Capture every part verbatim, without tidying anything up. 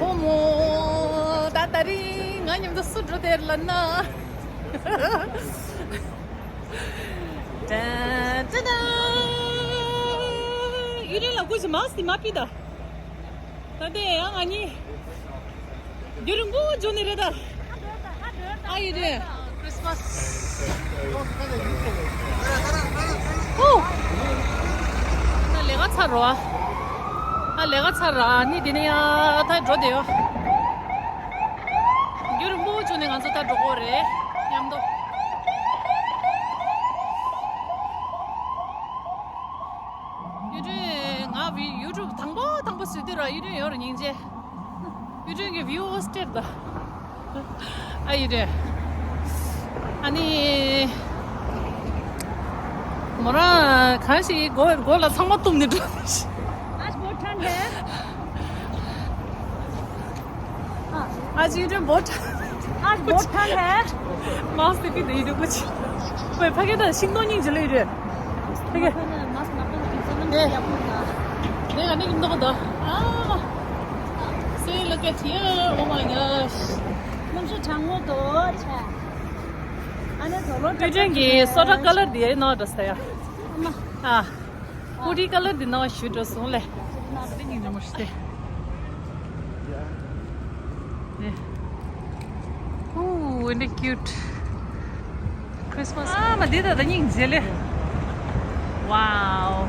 ཨོ་མོ། ད་ད་རིང་ང་མཉམ་དུ་སུ་འགྲོ་དེར་ལབ་ན། ཏན་ཏན་ཏན། ཡུ་རེ་ལ་ཀུ་ཅི་མ་སི་མ་པི་ད། ད་དེ་ཡང་ང་གཉིས་རྒྱུན་རིང་པོ་འཇོག་ནི་རེད་ད། ཨ་ཡུ་རེ། ཁྲིས་མ་སི། ཨོ། ད་ལས་ཀ་ཚར་རོ། ཨ་ལས་ཀ་ཚར་ར་ནི་དེ་ནས་ཡ་ད་འགྲོ་དེ་ཡོ། རྒྱུན་རིང་པོ་བྱུང་ནས་ང་ཚོ་ད་འགྲོ་གོ་རེད་མཉམ་དུ། ཡུ་ཀྲེན་ང་བི་ཡུ་ཊུབ་དང་པོ་དང་པོ་བཟོས་དུས་ར་ཡུ་ཀྲེན་ཡོད་ར་སྙིང་རྗེ། ཡུ་ཀྲེན་གྱི་བིའུ་ཨར་སི་སྟེར་ད། ཨ་ཡུ་ཀྲེན། ཨ་ནི། མོ་རང་གང་ཞིག་མགོ་མགོ་ལ་ཚང་མ་བཏུམས་ནས་འགྲོ། आज बहुत ठंड है। आज ཡུ་ཀྲེན་बहुत ठंड। आज बहुत ठंड है। མཱ་སི་ཀི་དེ་ཡི་དུ་ཀུ་ཅི། ཝེ་ཕ་གི་ད་ཤིང་སྡོང་སྙིང་རྗེ་ལོས་རེད། ཕ་གི། ནས་ག་ནས་ཀྱི་འདོག་ད། ཨ། See, look at here. Oh my gosh. གནམ་གཤིས་གྲང་མོ་དོ་ཆ། ཨ་ནི་དོ་ལོ་ཡུ་ཀྲེན་གྱི་སོ་ཊ་ཀ་ལར་དེ་ནོ་འདྲ་ས་ཡ། ཨ། ཨ། ཧུ་ཌི་ཀ་ལར་འདི་ནང་ཞུ་འགྲོ་སོང་ལེ། འདི་ཉིན་རི་མོ་ཤི་ཏེ། ཨུ། འདི་ཀིའུ་ཊི། ཁྲིས་མ་སི། ཨ་མ་འདི་ད་ད་སྙིང་རྗེ་ལེ། ཝའོ།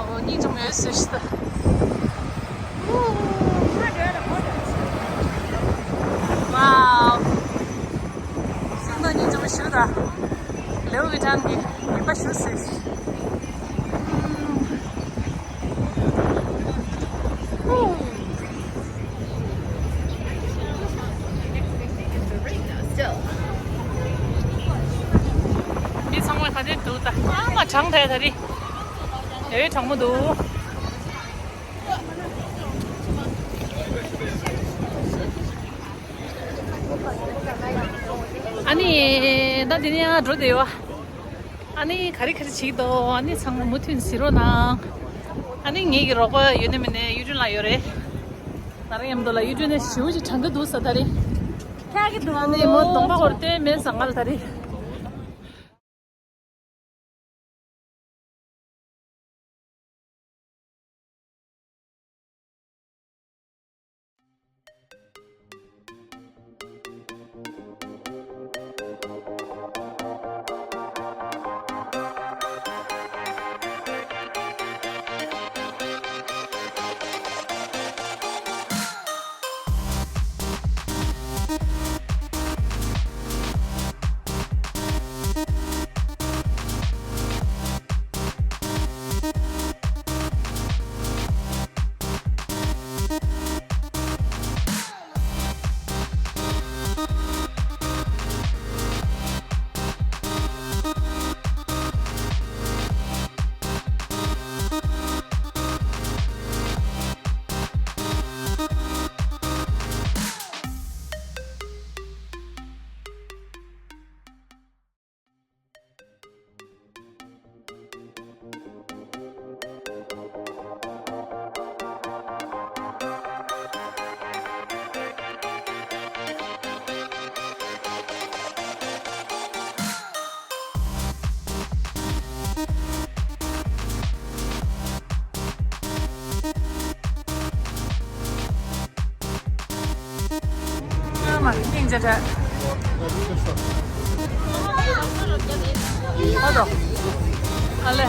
ཝའོ། སྙིང་རྗེ་མོ་ཡོད་སུ་ཤི་ད། ཨུ། ཝའོ། སེམས་ནང་སྙིང་རྗེ་མོ་ཞུ་ད། ལེའུ་གི་ཐང་གི་ཉིན་པ་ཞུ་ཟེར། མི་ཚང་མ་ག་དེ་འདུག་ད། ཨ་མ་གྲང་ཐལ་ད་རེད། ཡ་ཡོད་གྲང་མོ་འདུག། ཨ་ནི། ད་དེ་ནས་ཡང་འགྲོ་བསྡད་ཡོད། ཨ་ནི་ག་རེ་ག་རེ་བྱེད་ཀྱི་འདུག། ཨ་ནི་ཚང་མ་མུ་མཐུད་གཟིགས་རོགས་གནང་། ཨ་ནི་ངེད་ཀྱི་རོགས་པ་ཡོད་ནི་མིན་ནི་གཡུ་སྒྲོན་ལགས་ཡོད་རེད། ང་རང་མཉམ་དུ་ལ་གཡུ་སྒྲོན་ནས་ཞེ་པོ་ཅིག་གྲང་གི་འདུག་ས་ད་རེད། ཁྱག་གི་འདུག། ཨ་ནི་མོ་གདོང་པ་འཁོར་ཏེ་མེད་ས་ང་ལ་ད་རེད། ཨ་མ། སྙིང་རྗེ་དྲགས། ཨ་དོ། ཨ་ལེ།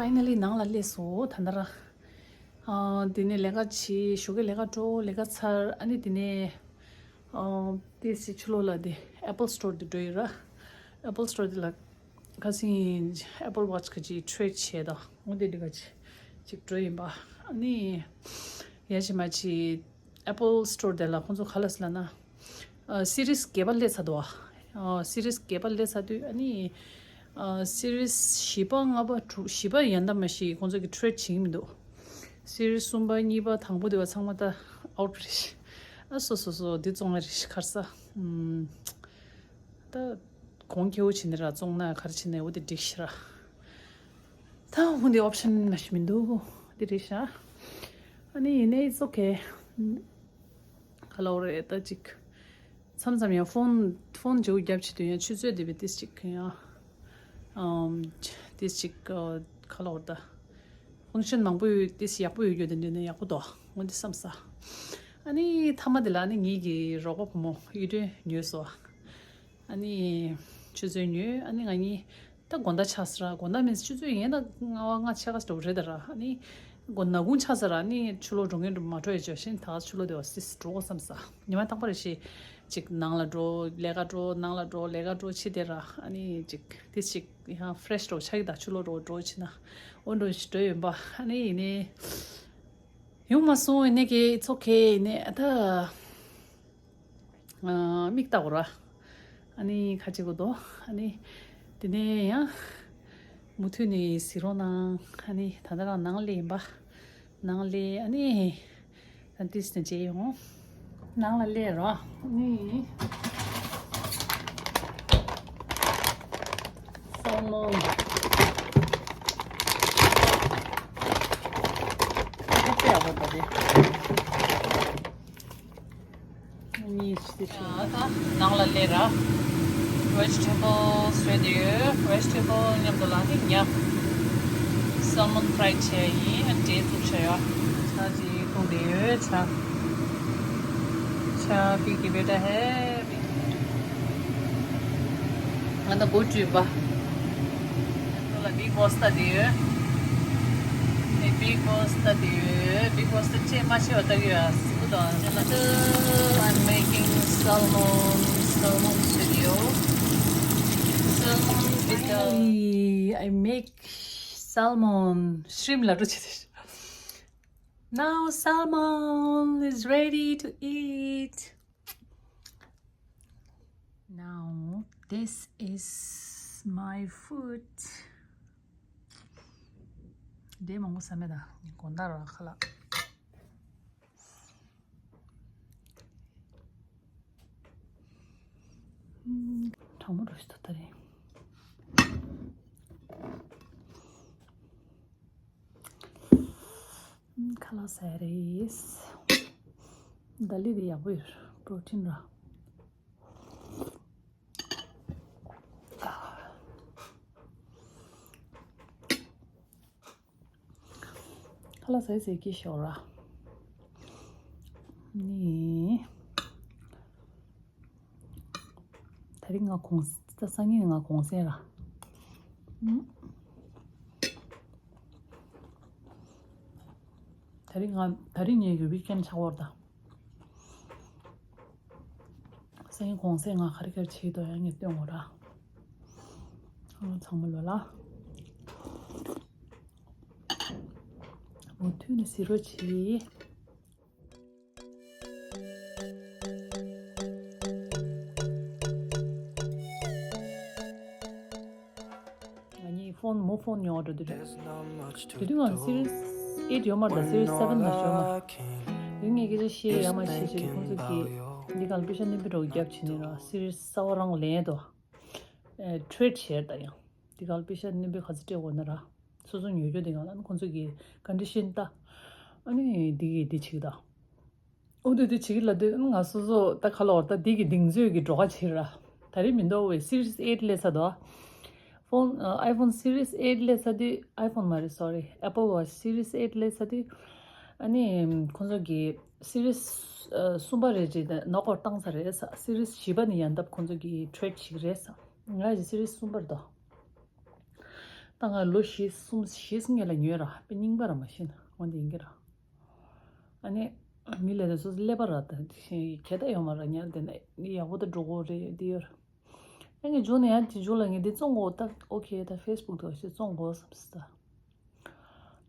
Finally ནང་ལ་སླེབས་སོང་། ད་ལྟ་ར། ཨ། དེ་ནས་ལས་ཀ་བྱས། ཞོགས་ཀས་ལས་ཀ་འགྲོ། ལས་ཀ་ཚར། ཨ་ནི་དེ་ནས། ཨ། ཏོག་ཙམ་ཕྱི་ལོགས་ལ་དེ་Apple Store དེ་འགྲོ་ཡིན་ར། Apple Store དེ་ལ་ཁ་སང་Apple Watch ག་ཅིག་trade བྱས་དང་། འོ་དེ་འདྲ་ག་ཅིག་ཅིག་འགྲོ་ཡིན་པ། ཨ་ནི་ཡ་ཅིག་མ་ཅིག Apple Store དེ་ལ་ཁོང་ཚོ་ག་ལབ་སོང་ལབ་ན། ཨ། Series བརྒྱད་པ་སླེབས་ཚར་འདུག་ཨ། Series བརྒྱད་པ་སླེབས་ཚར་དུས། ཨ་ནི། ཨ། Series བཞི་པ་ལྔ་པ་དྲུག་བཞི་པ་ཡང་ད་མ་ཤི་ཁོང་ཚོ་གི་trade བྱེད་ཀྱི་མི་འདུག Series གསུམ་པ་གཉིས་པ་དང་པོ་དེ་བ་ཚང་མ་ད་out རེད། ཨ། སོ་སོ་སོ་འདི་བཙོང་ཡ་རེད། ཁར་ས། ཨམ། ད་གོང་ཁེ་བོ་བྱེད་ནི་ར། བཙོང་ན་ག་རེ་བྱེད་ནི། འོ་དེ་འགྲིག་ཤི་ར། ད་འོ་འདི་option མ་ཤི་མི་འདུག་འདི་རེད་ཤག་ཨ་ནི་ཡིན་ནའི་it's okay. ག་ལབ་རེད། ད་ཅིག་མཚམས་མཚམས་ཡང་ཕོན་ཕོན་བརྗེ་པོ་རྒྱབ་བྱེད་དུས་ཡང་ཆུ་ཚོད་དེ་བས་ཏིས་ཅིག་ཡང་། ཨམ། ཏིས་ཅིག་ཨ། ག་ལབ་རེད། ད་function མང་པོ་ཡོད། ཏིས་ཡག་པོ་ཡོད་རྒྱུ་དེ་འདྲ་ནས་ཡག་པོ་འདུག་འོ་འདི་བསམ་ས། ཨ་ནི་མཐའ་མ་དེ་ལ་ཨ་ནི་ངེད་ཀྱི་རོགས་པ་བུ་མོ་གཡུ་སྒྲོན་ཉོས་སོང་། ཨ་ནི་ཆུ་ཚོད་ཉོས། ཨ་ནི་ང་གཉིས་ད་དགོང་དག་ཆགས་སོང་ར། དགོང་དག་མིན་ཆུ་ཚོད་ཡིན་ན་ལྔ་པ་ལྔ་ཕྱེད་ཀ་ཙམ་རེད་ད་ར། ཨ་ནི་དགོང་ནག་ཁུང་ཆགས་སོང་ར། ཨ་ནི་ཕྱི་ལོགས་འགྲོ་མཁན་འགྲོ་མ་འགྲོ་ཡ་བྱོས་ཤིང་། ད་ཕྱི་ལོགས་དེ་བ་སིས་འགྲོ་དགོས་བསམ་ས། ཉི་མ་རྟག་པར་ཞིག་ཅིག་ནང་ལ་འགྲོ། ལས་ཀ་འགྲོ། ནང་ལ་འགྲོ། ལས་ཀ་འགྲོ་བྱེད་དེ་ར། ཨ་ནི་ཅིག་དེ་ཅིག་ཡང་fresh འགྲོ་ཆགས་ཀྱི། ད་ཕྱི་ལོགས་འགྲོ་འགྲོ་བྱེད་ན། འོ་འགྲོ་ཞིག་འགྲོ་ཡོང་པ། ཨ་ནི་ཡིན་ནའི་ཡོང་མ་སོང་། ཡིན་ནའི་གི་it's okay. ཡིན་ནའི་ཨ་ད། ཨ། མིག་ལྟ་དགོས་ར། ཨ་ནི་ཁ་ཅིག་གོ་དོ། ཨ་ནི་དེ་ནས་ཡང་མུ་མཐུད་ནས་གཟིགས་རོགས་གནང་། ཨ་ནི་ད་ལྟ་རང་ནང་སླེབས་ཡིན་པ། ནང་སླེབས། ཨ་ནི་ད་ཏིས་ནས་མཇལ་ཡོང་། ནང་ལ་སླེབས་རོགས། ཨ་ནི་salmon། ཁ་ཆེ་ཡག་པོ་འདུག་དེ། གཉིས་ཤིག་ཡ། ད་ནང་ལ་སླེབས་ར། Vegetables རེད་དེ་ཡོད། Vegetable མཉམ་དུ་ལ་ནི་ཉ། Salmon fry བྱས་ཡིན། འབྲས་བཙུགས་བྱས་ཡོད། ཇ་ཅིག་བཏུང་དེ་ཡོད། ཇ། ཇ་ཕི་ཀི་བེ་ཊ་ཧེ། ང་ད་གོ་བཀྲུས་པ། ལ་Bigg Boss ལྟ་དེ་ཡོད། ཨེ། Bigg Boss ལྟ་དེ་ཡོད། Bigg Boss ལྟ་ཅེས་མ་ཆེ་བ་ལྟ་གི་ཡོད། སི་ཀུ་དང་། I'm making salmon, salmon studio. Salmon with the— Finally, I make salmon. Shrimp ལ་འགྲོ་ཆེ་ཆེ། Now salmon is ready to eat. Now this is my food. འདྲེ་མང་པོ་ཟ་མེད་ད། དགོང་དག་ར་ཁ་ལག་གྲང་མོ་འགྲོ་ཞིག་ད་ལྟ་རེད། ཁ་ལག་ཟ་རེད། ད་ལི་དེ་ཡག་པོ་ཡོད། པྲོ་ཊིན་ར། ཁ་ལག་ཟ་ཟེར་གྱི་ཤོག་ར། ནི། ད་རིང་ང་གུང་ད་སང་ཉིན་ང་གུང་སེང་ར། ཨུམ། ད་རིང་ང་ད་རིང་ངའི་གི་weekend ཆགས་བར་ད། སང་ཉིན་གུང་སེང་ང་ག་རེ་ག་རེ་བྱེད་ཀྱི་འདུག་ཡང་ངས་སྟོན་དགོས་ར། ཨ། ཚང་མ་ལོ་ལ། མུ་མཐུད་ནས་གཟིགས་རོགས་གྱིས། ང་གཉིས་ཕོན་མོ་ཕོན་ཉོ་བར་འགྲོ་དུས་རེད། དེ་དུས་ང་Series eight ཡོད་མ་རེད་ད། Series seven ལ་ཡོད་མ་རེད། དེ་ངས་སྐད་ཆ་བཤད་ཡ་མ་བཤད་བྱས་ཁོང་ཚོ་གིས་འདི་ག་ལ་པེ་ཤ་སྣོན་པ་འདྲ་བོ་རྒྱབ་བྱས་ནས་ར། Series གསར་པ་རང་ལེན་ཡས་འདུག་ཨེ། trade བྱས་ད་ཡང་། འདི་ག་ལ་པེ་ཤ་སྣོན་པ་ག་ཚོད་སྤྲད་དགོས་ན་ར། སོ་སོ་ཉོ་རྒྱུ་དེ་ག་ལ་ཁོང་ཚོ་གི་condition ལྟ། ཨ་ནི་འདི་གི་འདི་བྱེད་ཀྱི་ད། འོ་དེ་དེ་བྱེད་ཀྱི་ལབ་དུས་ང་སོ་སོ་ད་ཁ་ལོ་བར་ད་འདི་གི་གདེང་ཚོད་ཀྱི་འགྲོ་ཁ་བྱེད་ར། ད་རེས་མི་འདུག་བས། Series eight སླེབས་ཚར་འདུག་ཕོན། ཨ། iPhone Series eight སླེབས་ཚར་དུས། iPhone མ་རེད། sorry། Apple Watch Series eight སླེབས་ཚར་དུས། ཨ་ནི་ཁོང་ཚོ་གི་Series ཨ། གསུམ་པ་རེད་ཅེས་ནོག་ཨའུཊ་བཏང་ཚར་རེད་ས། Series བཞི་པ་ནི་ཡང་ད་ཁོང་ཚོ་གི་trade བྱེད་ཀྱི་རེད་ས། ང་ཡི་Series གསུམ་པ་རེད་དོ། ད་ང་ལོ་བཞི་གསུམ་བཞི་སྔོན་ལ་ཉོས་ར་དཔེ་རྙིང་པ་ར་མ་ཤེས་ན་འོན་ཏེ་ཡིན་གྱི་ར། ཨ་ནི་མི་ལས་དེ་ཚོ་ཀླད་པ་ར་ད་ཤེས་གལ་ད་ཡོད་མ་ར་ཉར་དེ་ནས་ནི་ཡག་པོ་ད་འགྲོ་གོ་རེད་དེ་ཡོད་ར། ཨ་ངས་མཇུག་ནས་ཡང་དེ་མཇུག་ལ་ངས་འདི་བཙོང་གོ་ད་ཨོ་ཁེ་ད་ཕེ་སི་བུག་དུ་ཞིག་བཙོང་གོ་བསམ་སི་ད།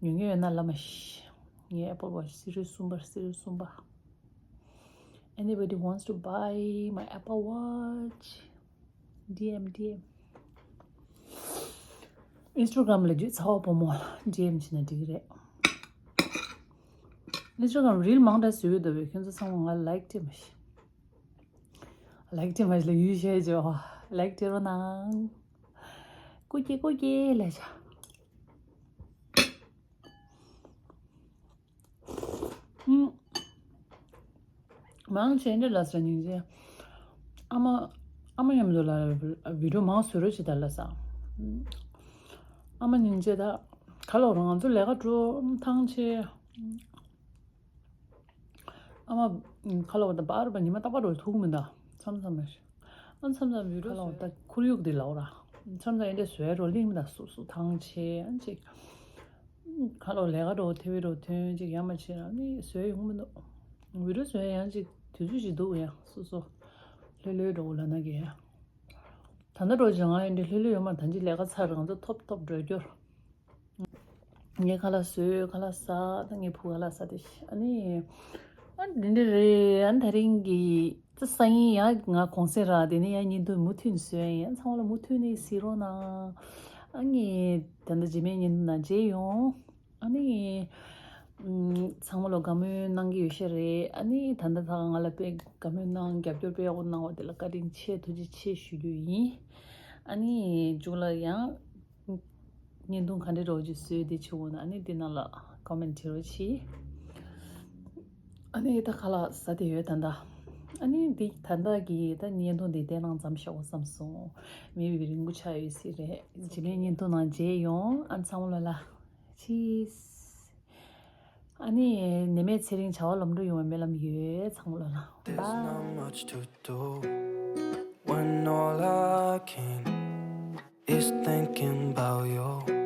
ཉོ་ཉོ་ཡོད་ན་ལ་མ་ཤི། ངའི་Apple Watch Series གསུམ་པ་Series གསུམ་པ། Anybody wants to buy my Apple Watch? DM DM. Instagram ལ་རྒྱུ་ཚ་བ་བུ་མོ་DM བྱས་ན་འགྲིག་གི་རེད། Instagram reel མང་དྲགས་བཟོས་ཡོད་འདུག་པས་ཁྱོད་ཚོ་ཚང་མ་ང་like བྱེད་མ་ཤི། Like བྱེད་མ་ཤི་ལ་ཡུལ་བཤད་ཅོ། Like བྱེད་རོགས་གནང་། ཀུ་ཀེ་ཀུ་ཀེ་ལས་བྱ། ཧུམ། མང་ཆེ་འདྲ་ལ་ས་ཉིན་རྗེ། ཨ་མ། ཨ་མ་མཉམ་དུ་ལ་བི་ཌིའོ་མང་བཟོ་རོགས་བྱེད་ད་ལ་ས། ཨ་མ་ཉིན་རྗེ་ད། ག་ལོ་རང་ང་ཚོ་ལས་ཀ་འགྲོ་ཐང་ཆེ། ཨ་མ། ཁ་ལོ་བ་དང་པར་བ་ཉི་མ་རྟག་པར་འགྲོ་ཐུག་མི་འདའ། མཚམས་མཚམས་མ་ཤི། ཨ་མཚམས་མཚམས་བི་ཌིའོ་ཁ་ལོ་བ་ད་ཁོར་ཡུག་འདི་ལའོ་ར། མཚམས་མཚམས་ཨེ་འདྲ་བཟོས་རོ་གླིང་མི་འདའ་སུ་སུ་ཐང་ཆེ་ཨ་ཅིག་ཁ་ལོ་ལས་ཀ་འགྲོ་ཐེ་བི་རོ་ཐོན་ཅིག་ཡ་མ་ཆེ་ར་ནི་བཟོས་ཡོང་མི་འདུག་བི་ཌིའོ་བཟོས་ཡང་ཅིག་དུས་ཚོད་ཅིག་འདུག་ཡ་སུ་སུ། ལྷོད་ལྷོད་འགྲོ་ལ་ན་གི་ཡ། ད་ལྟ་འགྲོ་ཅིག་ང་ཨེ་འདྲ་ལྷོད་ལྷོད་ཡོང་མ་ད་ཅིག་ལས་ཀ་ཚར་རང་ཚོ་ཐོབ་ཐོབ་འགྲོ་རྒྱུར། ངས་ཁ་ལག་བཟོས་ཁ་ལག་ཟ་ད་ངས་བུ་ཁ་ལག་ཟ་དེ་ཤི་ཨ་ནི། ཨ་འདི་འདྲ་རེད་ཨ་ད་རིང་གི་ཙི་སང་ཉིན་ཡང་ང་གུང་སེང་རག་དེ་ནས་ཡང་བརྙན་ཐུང་མུ་མཐུད་ནས་བཟོས་ཡིན་ཨ་ཚང་མ་ལ་མུ་མཐུད་ནས་གཟིགས་རོགས་གནང་། ཨ་ངས་ད་ལྟ་རྗེས་མའི་བརྙན་ཐུང་ནང་མཇལ་ཡོང་། ཨ་ནི། ཚང་མ་ལ་དགའ་མོས་གནང་གི་ཡོད་ཤག་རེད་ཨ་ནི་ད་ལྟ་ད་ང་ལ་དཔེ་དགའ་མོས་གནང་རྒྱབ་སྐྱོར་དཔེ་ཡག་པོ་གནང་བ་དེ་ལ་བཀའ་དྲིན་ཆེ་ཐུགས་རྗེ་ཆེ་ཞུ་རྒྱུ་ཡིན། ཨ་ནི་མཇུག་ལ་ཡང་། བརྙན་ཐུང་ག་འདྲ་རོགས་ཀྱི་བཟོས་དེ་ཆུ་བོ་ན་ཨ་ནི་འདི་ནང་ལ་ཀོ་མེན་བྲིས་རོགས་གྱིས། ཨ་ནི་ད་ཁ་ལག་ཟ་དེ་ཡོད་ད་ད། ཨ་ནི་འདི་ད་ད་གི་ད་བརྙན་ཐུང་འདི་དེ་ནང་མཚམས་བཞག་གོ་བསམ་སོང་། མི་བི་རིང་པོ་ཆགས་ཡོད་སྲིད་རེད། རྗེས་མའི་བརྙན་ཐུང་ནང་མཇལ་ཡོང་ཨ་ཚང་མ་ལ་ལ། ཆིས། ཨ་ནི་ནད་མེད་ཚེ་རིང་བྱ་བ་ལམ་འགྲོ་ཡོང་བའི་སྨོན་ལམ་ཡོད་ཚང་མ་ལ་ལ། There's not much to do when all I can is thinking about you.